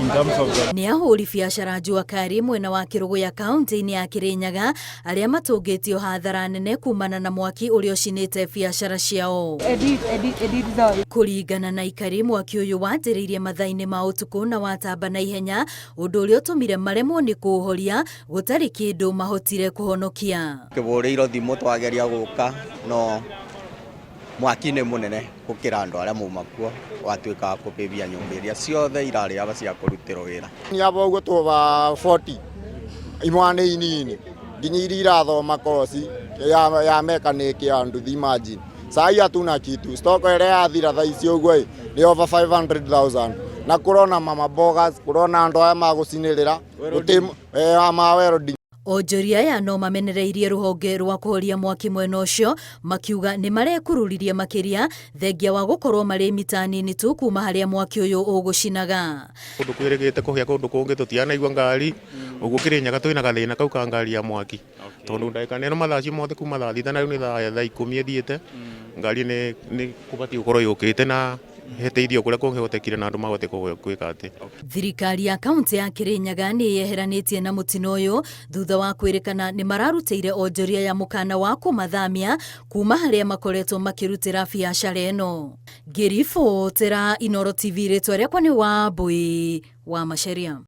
In terms of the Nĩ ahũri biacara njua kari mwena wa Kĩrũgũya kaunti-inĩ ya Kĩrĩnyaga arĩa matũngĩtio hathara nene kumana na mwaki ũrĩa ũcinĩte biacara ciao. Edit, edit, edit zone. Kũringana na aikari, mwaki ũyũ wanjĩrĩirie mathaa-inĩ ma ũtukũ na watamba na ihenya, ũndũ ũrĩa ũtũmire maremwo nĩ kũũhoria gũtarĩ kĩndũ mahotire kũhonokia. Kĩbũrĩirwo thimũ twageria gũka no mwaki nĩ mũnene gũkĩra andũ arĩa mauma kuo watuĩka wa kũbĩbia nyũmba iria ciothe irarĩ aba cia kũrutĩrwo wĩra. Ni aba ũguo tũba 40 imwana inini nginya iria irathoma kosi ya, ya mechanic ya nduthi, imagine sai hatuna kitu, stock ĩrĩa yathira thaa ici ũguo ĩ nĩ over 500,000 na kũrona mama bogas, kũrona andũ aya magũcinĩrĩra gũtĩ ma welding. Onjoria aya no mamenereirie rũhonge rwa kũhoria mwaki mwena ũcio makiuga nĩ marekururirie makĩria thengia wa gũkorwo marĩ mita nini tu kuma harĩa mwaki ũyũ ũgũcinaga. Kũndũ kwĩrĩgĩte kũhĩa kũndũ kũngĩ tũtianaigua ngari ũguo. Kĩrĩnyaga twĩna gathĩna kau ka ngari ya mwaki tondũ ndagĩka nĩ ĩno mathaa acio mothe kuma thaa 6 na rĩu nĩ thaa 10 ĩthiĩte, ngari nĩ kũbatiĩ gũkorwo yũkĩte na heteithio kũrĩa kũngĩhotekire na andũ mahote gwĩka atĩ. Thirikari ya kaunti ya Kĩrĩnyaga nĩ yeheranĩtie na mũtino ũyũ thutha wa kwĩrĩkana nĩ mararutĩire onjoria ya mũkana wa kũmathamia kuma harĩa makoretwo makĩrutĩra biacara ĩno. Ngĩribotera Inooro TV, rĩtwa rĩakwa nĩ Wambui wa Macharia.